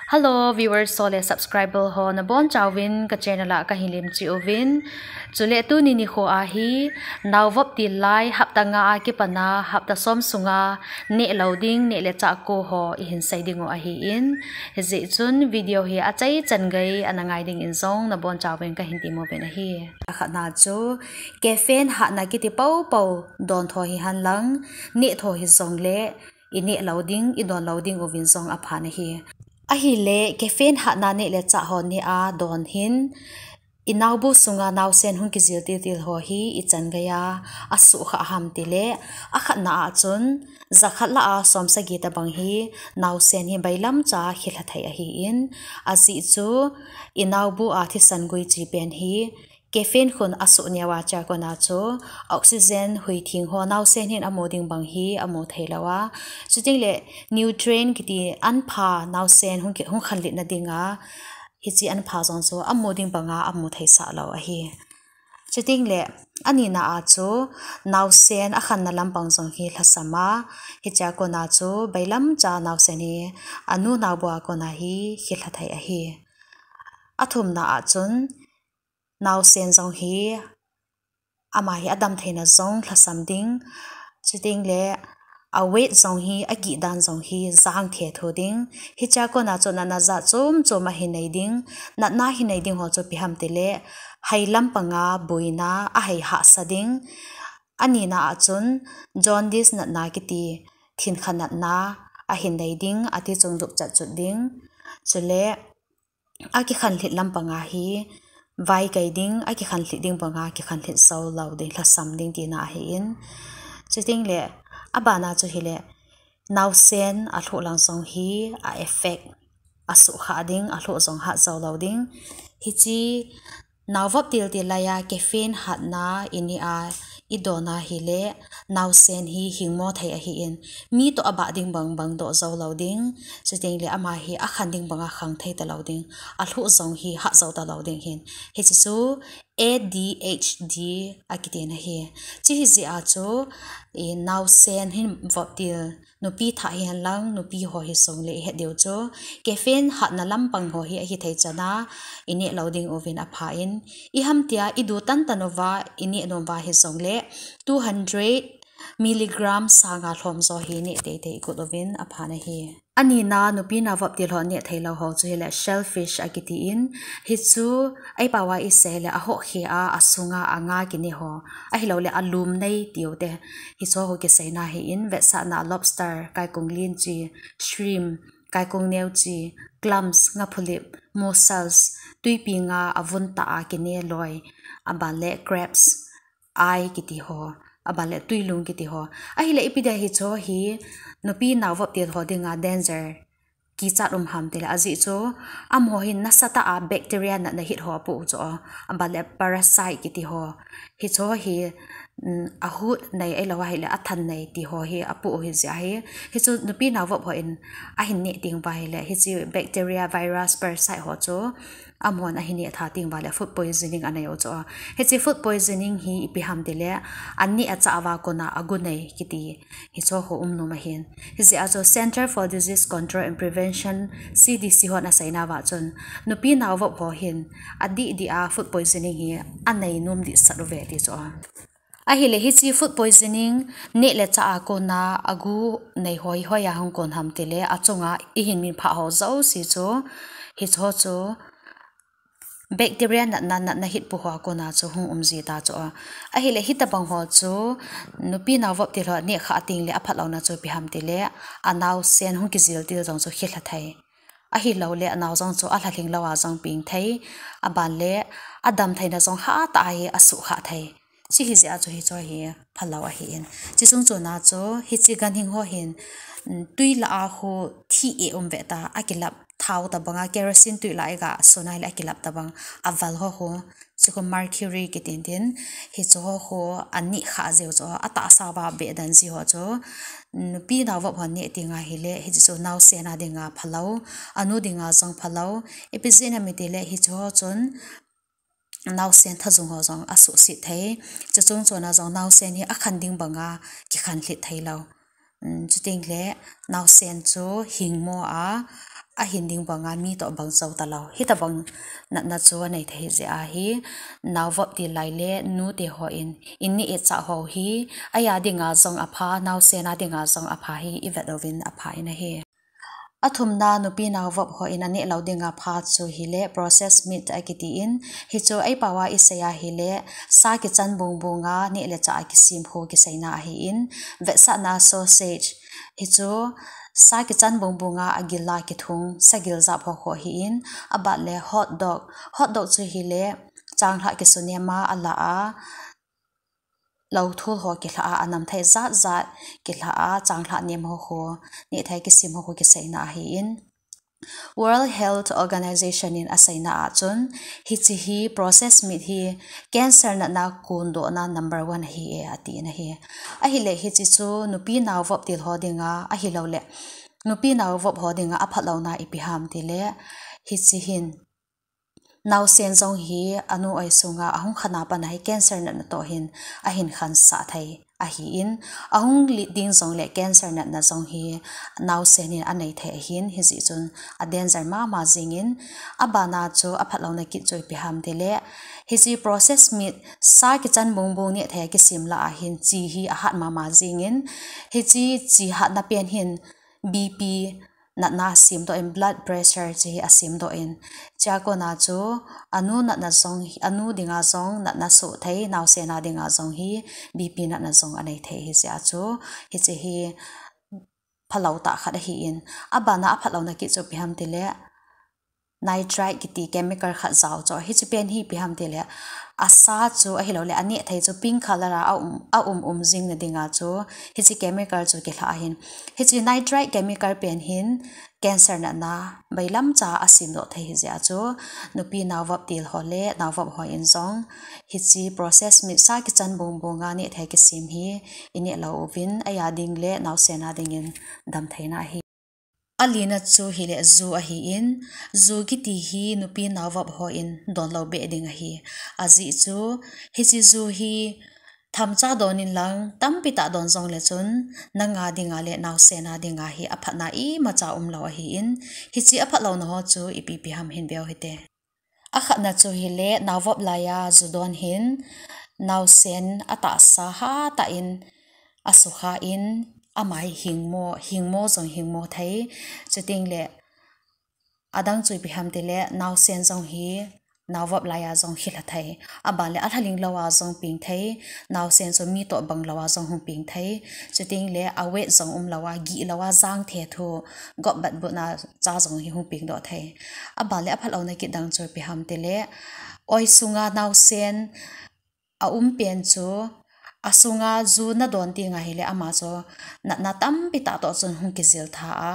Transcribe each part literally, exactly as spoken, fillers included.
Hello viewers ho le subscriber ho, nabon chauvin ka channel a kahin lim chih uvin. Chule tuni nikho a hi, naovop til lai hapta nga a kipana hapta som sunga neh lou ding neh le chah ko ho ihin sei ding u ahin. Hijeh chun video hi achaichan gei ana ngai dingin jong nabon chauvin kahin temmu uvin ahi. Akhatna chu caffeine hatna kiti poupou don tho hihen lang, neh tho hijongle ineh lou ding, idon lou ding uvin jong aphan ahi. Ahile caffeine hatna neh le chah ho neh a don hin, inaobu sunga naosen hung kijil tiltil ho hi ichan geiya asuhkhah ham tile, akhatna a chun jakhat lah a som sagi tobang hi naosen hi bailamcha khilha thei ahin, ajeh chu inaobu a thisan gui chi pen hi caffeine khun asuh neo a, chua kona chu oxygen hui theng ho naosen hin amu ding bang hi amu thei lou a, chutengle nutrient kiti anpha naosen hung khanlitna dinga hiche anpha jong chu amu ding banga amu theisah lou ahi. Chutengle anina a chu naosen akhanna lampang jong hi lhasam a, hichea kona chu bailamcha naosen hi anu naobu a kona hi khilha thei ahi. Athumna a chun naosen jong hi ama hi adam theina jong lhasam ding, chutengle a weight jong hi, agih dan jong hi jang thethu ding. Hichea kona chu natna jat chom chom ahin nei ding. Natna hin nei ding ho chu ipi ham tile, hai lampanga boina ahai hahsa ding. Anina a chun jaundice natna kiti, thinkha natna ahin nei ding, ati chung dup chat chut ding. Chule akikhanlhit lampanga hi vaikai ding, akikhanlhit ding banga kikhanlhit jou lou ding, lhasam ding tina ahin. Chutengle abana chu hile, naosen alhuh lang jong hi a effect, asuhkhah ding, alhuh jong hah jou lou ding. Hiche naovop tiltil laiya caffeine hatna ineh a idon a hile, naosen hi hingmo thei ahin, mi toh abah ding bang bang doh jou lou ding, chutengle ama hi akhan ding banga khang thei talou ding, alhuh jong hi hah jou talou ding ahin. Hiche chu A D H D akitina ahi. Chu hijeh a chu, naosen hin vop til, nupi thah hihen lang nupi ho hijongle ihet diu chu, caffeine hatna lampang ho hi ahithei chana ineh lou ding uvin apha in, iham tia idu tantan uva ineh nom uva hijongle two hundred milligram sanga lhom jo hi neh teitei igot uvin aphan ahi. Anina nupi naovop til ho neh theilou ho chu hile shellfish akitin, hichu eipao a isei le ahohkhe a, asunga anga kine ho, ahiloule alum nei tiute, hicheho kiseina ahin, vetsahna lobster, kaikung lenchi, shrimp, kaikung neochi, clams, ngaphulip, mussels, twipi nga avuntah a kine loi, abanle crabs, ai kiti ho, abanle twilung kiti ho. Ahile ipi dia hicheho hi nupi naovop til ho dinga danger kichat um ham tile, ajeh chu amaho hin nasatah a bacteria natna hit ho apoh u chu, abanle parasite kiti ho, hicheho hi ahut nei ahilou ahile athan nei tiho hi apoh u hijeh ahi. Hichu nupi naovop hon ahin neh teng uva hile, hiche bacteria, virus, parasite ho chu amahon ahin neh tha teng uva le food poisoning anei u chu. Hiche food poisoning hi ipi ham tile, aneh achah uva kona agu nei kiti, hicheho um nom ahin. Hijeh a chu Centre for Disease Control and Prevention, C D C hon aseina uva chun, nupi naovop ho hin adih dih a food poisoning hi anei nom dehset uve ti chu. Ahile hiche food poisoning neh le chah a kona agu nei ho hi hoiya hung kon ham tile, achunga ihin minphah ho jouse chu, hicheho chu bacteria natna, natna hit pu hoa kona chu hung um jita chu. Ahile hitobang ho chu nupi naovop til ho nehkhah tengle aphatlouna chu ipi ham tile, anaosen hung kijil til jong chu khilha thei, ahiloule anao jong chu alhalhing louva jong peng thei, abanle adam theina jong hatah a hi asuhkhah thei. Chu hijeh a chu hicheho hi phalou ahin. Chuche chungchona chu hiche ganhing ho hin twi lah a khu thi eh um veta, akilap thao tobanga kerosene twi lah a iga sun ahile akilap tobang aval ho khu, chu khu mercury kitin tin, hicheho khu anehkhah jeh u chu, atahsa uva beh dan jeh ho chu nupi naovop hon neh tenga hile, hiche chu naosen a dinga phalou, anu dinga jong phalou. Ipi jeh ham itile hicheho chun naosen thajung ho jong asuhset thei. Chuche chungchona jong naosen hi akhan ding banga kikhanlhit theilou. Chutengle naosen chu hingmo a, ahin ding banga mi toh bang jou talou. Hitabang natna chu anei thei jeh ahi, naovop til lai le nute hon in neh in chah ho hi, aya dinga jong apha, naosen a dinga jong apha hi ivet uvin apha in ahi. Athumna nupi naovop hon aneh lou dinga pha chu hile processed meat akiti in, hichu eipao a isei a hile, sa kichan bungbung a neh le chah a kisem ho kiseina ahin, vetsahna sausage, hichu sa kichan bungbung a agil a kithung, sagil jap ho ho ahin, aban le hot dog, hot dog chu hile, changlhah kisunem a ala a, lou thul ho kilha a, anam thei jat jat kilha a, changlhah nem ho ho, neh thei kisem ho ho kiseina ahin. World Health Organization in aseina a chun, hiche hi processed meat hi cancer natna kondohna number one ahi e, ati in ahi. Ahile hiche chu nupi naovop til ho dinga, ahilou le nupi naovop ho dinga aphatlouna ipi ham tile, hiche hin naosen jong hi anu oi sunga ahung khan a pat a hi cancer natna toh hin ahin khansah thei ahin, ahung lit ding jong le cancer natna jong hi naosen hin anei thei ahin, hijeh chun a danger mama jingin, abana chu aphatlouna kit chu ipi ham tile, hiche processed meat sa kichan bungbung neh thei a kisem lah a hin chi hi ahat mama jingin, hiche chi hatna pen hin B P natna asemdoh in, blood pressure chu hi asemdoh in, chua kona chu anu natna jong, anu dinga jong natna soh thei, naosen a dinga jong hi B P natna jong anei thei hijeh a chu, hiche hi phalou tah khat ahin, abana aphatlouna kit chu ipi ham tile, nitrite kiti chemical khat jao chu, hiche pen hi ipi ham tile, asa chu ahilou le aneh thei chu pink color a aum, aum um jing na dinga chu, hiche chemical chu kilha ahin, hiche nitrite chemical pen hin cancer natna bailam cha asemdoh thei hijeh a chu, nupi naovop til ho le naovop hon jong, hiche processed meat sa kichan bungbung a neh thei kisem hi ineh lou uvin, aya ding le naosen a dingin damtheina ahi. Alina chu hile ju ahin, ju kiti hi nupi naovop hon donlou beh ding ahi. Ajeh chu, hiche ju hi themcha don in lang, tampi tah don jong le chun, nanga dinga le naosen a dinga hi aphatna imacha umlou ahin, hiche aphatlouna ho chu ipi ipi ham hin veu hite. Akhatna chu hile, naovop laiya ju don hin, naosen atahsa hatah in asukha in, ama hi hingmo, hingmo jong hingmo thei, chuteng le, adang chu ipi ham tile, naosen jong hi, naovop laiya jong khilha thei. Aban le alhaling lou a jong peng thei, naosen chu mi toh bang lou a jong hung peng thei. Chuteng le awet jong umlou a, gihlou a, jang thethu, gop bat butna cha jong hi hung pengdoh thei. Aban le aphatlouna kit dang chu ipi ham tile, oi sunga naosen aum pen chu, asunga ju nadon teng ahile ama chu natna tampi tah toh chun hung kijil tha a,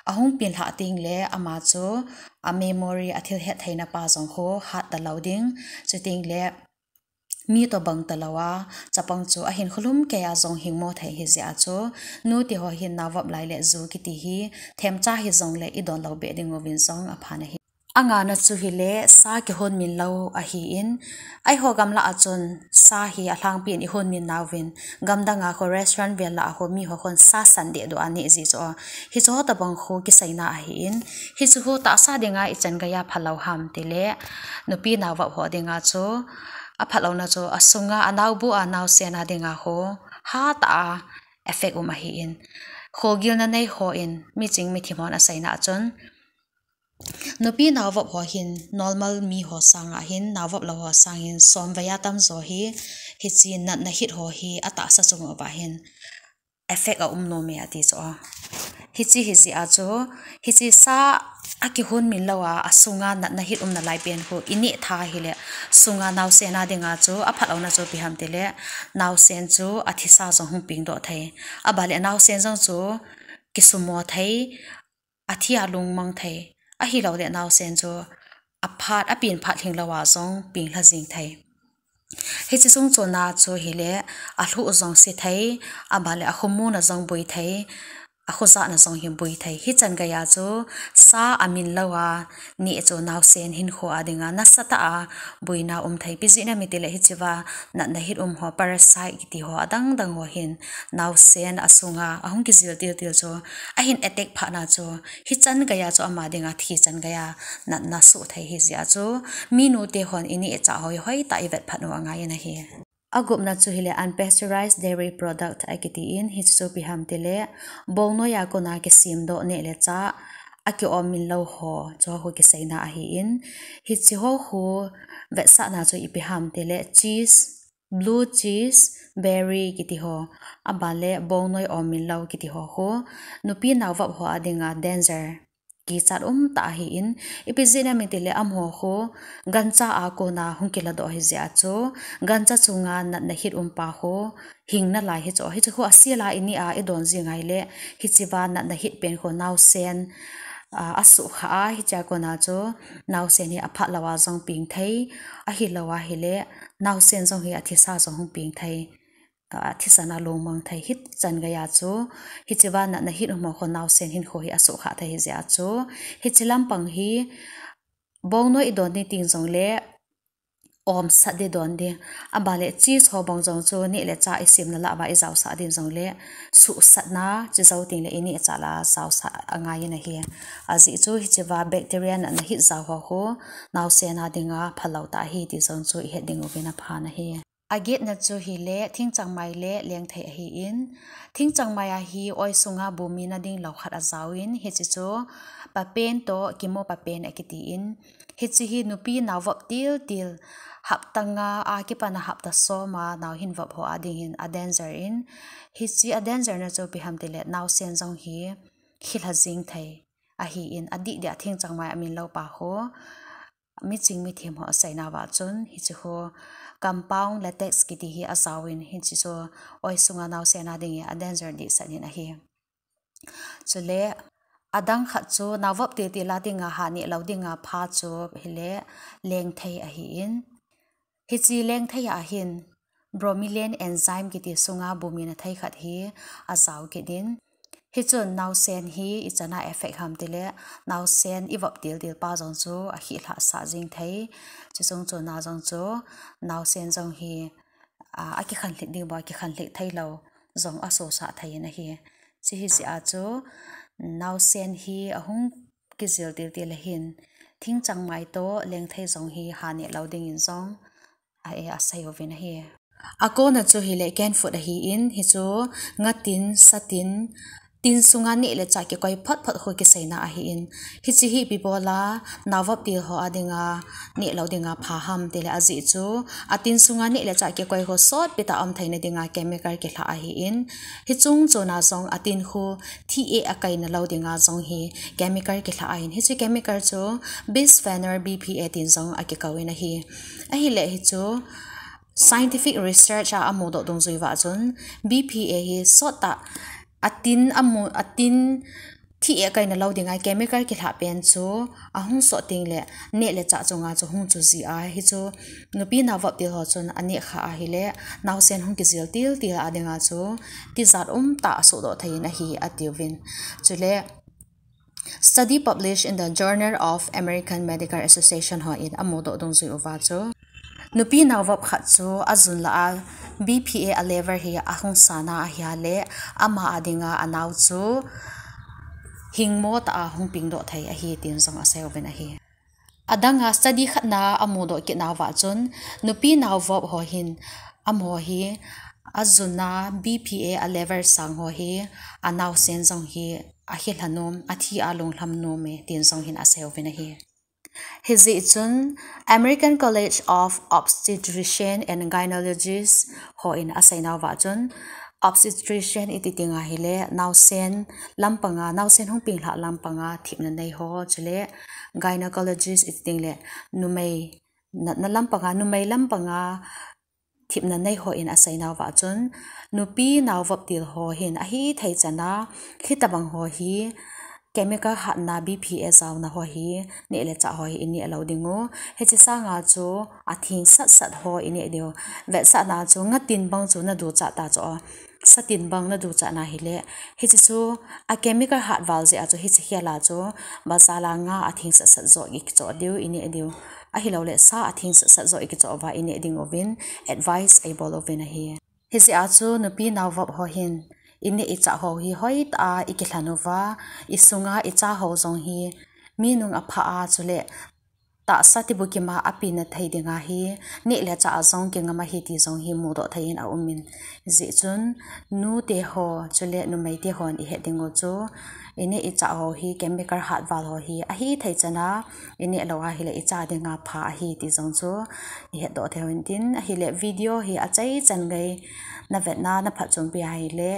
ahung peng lhah teng le ama chu a memory, athil hettheina pa jong khu hat talou ding, chuteng le mi toh bang talou a, chapang chu ahin kholum kei a jong hingmo thei hijeh a chu, nute ho hin naovop lai le ju kiti hi themcha hijong le idonlou beh ding uvin jong aphan ahi. Angana chu hile, sa kihon min lou ahin, eiho gamlah a chun sa hi alhangpi in ihon min nauvin, gamdang a khu restaurant vel lah a khu miho khun sa san dehduh a neh ji chu, hichu ho tabang khu kiseina ahin, hichu khu tahsa dinga ichan geiya phalou ham tile, nupi naovop ho dinga chu aphalouna chu, asunga anaobu a naosen a dinga khu hatah a effect um ahin, kholgilna nei hon, miching mithim hon aseina a chun, nupi naovop ho hin normal mi ho sanga hin, naovop lou ho sang hin, somvei a tamjo hi, hiche natna hit ho hi atahsa chung uva hin effect aum nom e ati chu. Hiche hijeh a chu, hiche sa akihon min lou a, asunga natna hit umna lai pen khu ineh tha hile, sunga naosen a dinga chu aphalouna chu ipi ham tile, naosen chu athisa jong hung pengdoh thei. Aban le naosen jong chu kisumo thei, athi a lungmang thei. Ahilou le naosen chu aphat, apen phat lhinglou a jong penglha jing thei. Hiche chung chona chu hile, alhuh jong se thei, aban le akhomuna jong boi thei, akhojahna jong hi bui thei. Hichan geiya chu sa amin lou a neh chu naosen hinkho a dinga nasatah a buina um thei. Ipi jeh inem itile hichea natna hit um ho, parasite kiti ho, adang dang ho hin naosen asunga ahung kijil til til chu ahin attack phat na chu hichan geiya chu ama dinga thi chan geiya natna soh thei ahi jeh a chu minu te hon ineh chah ho hi hoitah a ivet phat u angai in ahi. Agupna chu hile unpasteurized dairy product akiti in, hichu ipi ham itile bongnoi a kona kisem doh neh le chah akiom min lou ho, chu ho kiseina ahi in, hiche ho khu vetsahna chu ipi ham itile cheese, blue cheese, berry kiti ho, aban le bongnoi om min lou kiti ho khu nupi naovop ho a dinga danger kichat umtah ahi in, ipi jeh inem itile amaho khu gancha a kona hung kiladoh ahi jeh a chu gancha chunga natna hit um pa khu hing nalai ahi chu, hichu khu asel a ineh a idon jing ahile hichea natna hit pen khu naosen, ah, asoh kha a, hichea kona chu naosen hi aphat lou a jong peng thei, ahilou ahile naosen jong hi athisa jong hung peng thei. Ah, thisan a lungmang thei, hichan geiya chu hichea natna hit um ho khu naosen hinkho hi asoh kha thei ahi jeh a chu hiche lampang hi bongnoi idon ni teng jongle omsat ding don ding. Aban le cheese ho bang jong chu neh le chah isem na lah uva ijaosah ding jongle suhsatna, chujou tengle ineh chah lah a jaosah angai in ahi. Ajeh chu hichea bacteria natna hit jao ho khu naosen a dinga phalou tah ahi ti jong chu ihet ding uvin aphan ahi. Agetna chu hile thingchangmai le lengthei ahi in, thingchangmai a hi oi sunga bumina ding lou khat ajao in, hiche chu papain toh chemopapin akiti in, hiche hi nupi naovop til til hapta nga a kipat a hapta som a nao hin vop ho a ding hin a danger in, hiche a danger na chu ipi ham itile naosen jong hi khilha jing thei ahi in, adih dih a thingchangmai amin lou pa khu miching mithem ho aseinauva chun hiche khu compound latex kiti hi ajao in, hiche chu oi sunga naosen a ding hi a danger dehset in ahi. Chule adang khat chu naovop til til a dinga ha neh lou dinga pha chu hile lengthei ahi in, hiche lengthei a hin bromelain enzyme kiti sunga bumina thei khat hi ajao kit in, hichun naosen hi ichan a effect ham itile naosen ivop til til pa jong chu akhilhah sah jing thei. Chuchung chon a jong chu naosen jong hi, ah, akikhanlhit ding bou, akikhanlhit thei lou jong asosah thei in ahi. Hiche hi jeh a chu naosen hi ahung kijil til til a hin thingchangmai toh lengthei jong hi ha neh lou ding in jong a, e, asei uvin ahi. Akona chu hile canned food ahi in, hichu nga tin, sa tin, tin sunga neh le chah kikoi phot phot khu kiseina ahi in, hiche hi ipi bol a naovop til ho a dinga neh lou dinga pha ham itile ajeh chu a tin sunga neh le chah kikoi khu sotpi tah a um theina dinga chemical kilhah ahi in, hichung chon a jong a tin khu thih eh a kaina lou dinga jong hi chemical kilhah ahi in, hiche chemical chu bisphenol B P A tin jong akikou in ahi. Ahile hichu scientific research a amudoh dungjui uva chun B P A hi sot tah a tin amu, a tin thih eh a kaina lou dinga chemical kilhah pen chu ahung sot tengle neh le chah chunga chu hung chu ji a, hichu nupi naovop til ho chun aneh kha ahile naosen hung kijil til til a dinga chu tijat umtah asohdoh thei in ahi atiuvin. Chule study published in the Journal of American Medical Association ho in amudoh dungjui uva chu nupi naovop khat chu ajun lah a B P A a level hi ahung sana ahile ama a dinga anao chu hingmo tah a hung pengdoh thei ahi tin jong asei uvin ahi. Adang a study khat na amudoh kit nauva chun nupi naovop ho hin amaho hi ajun a B P A a level sang ho hi anaosen jong hi akhilha nom, athi a lunglham nom e tin jong hin asei uvin ahi. Hijeh chun American College of Obstetrician and Gynecologists ho in asei nauva chun obstetrician iti tenga hile naosen lampanga, naosen hung penglhah lampanga thepna nei ho, chule gynecologist iti tengle numei natna lampanga, numei lampanga thepna nei ho in asei nauva chun nupi naovop til ho hin ahithei chan a hitobang ho hi chemical hatna B P A jaona ho hi neh le chah ho hi ineh lou dingu. Hiche sanga chu atheng sat sat ho ineh diu. Vetsahna chu nga tin bang chu naduchat ta chu a, satin bang naduchat na hile, hiche chu a chemical hat val jeh a chu hiche khel a chu bazar a nga atheng sat sat joh ikichoh diu, ineh diu. Ahilouleh sa atheng sat sat joh ikichoh uva ineh ding uvin advice eibol uvin ahi. Hijeh a chu nupi naovop ho hin ineh ichah ho hi hoitah a ikilhen uva, isunga icha ho jong hi mi nung apha a chule tahsa tibukim a apina thei dinga hi neh le chah a jong kingam ahi ti jong hi mudoh thei in aumin. Hijeh chun nute ho chule numeite hon ihet ding u chu ineh ichah ho hi chemical hat val ho hi ahithei chan a ineh lou ahile icha dinga pha ahi ti jong chu ihetdoh thei u hintin, ahile video hi achaichan gei navetna naphatchompi ahile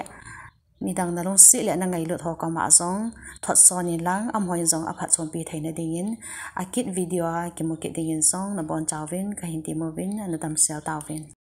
midang nalungset le nangailut ho koma jong thotson inlang amaho in jong aphatchompi theina dingin akit video a kimu kit dingin jong nabonchauvin kahin temuvin, nadamsel tauvin.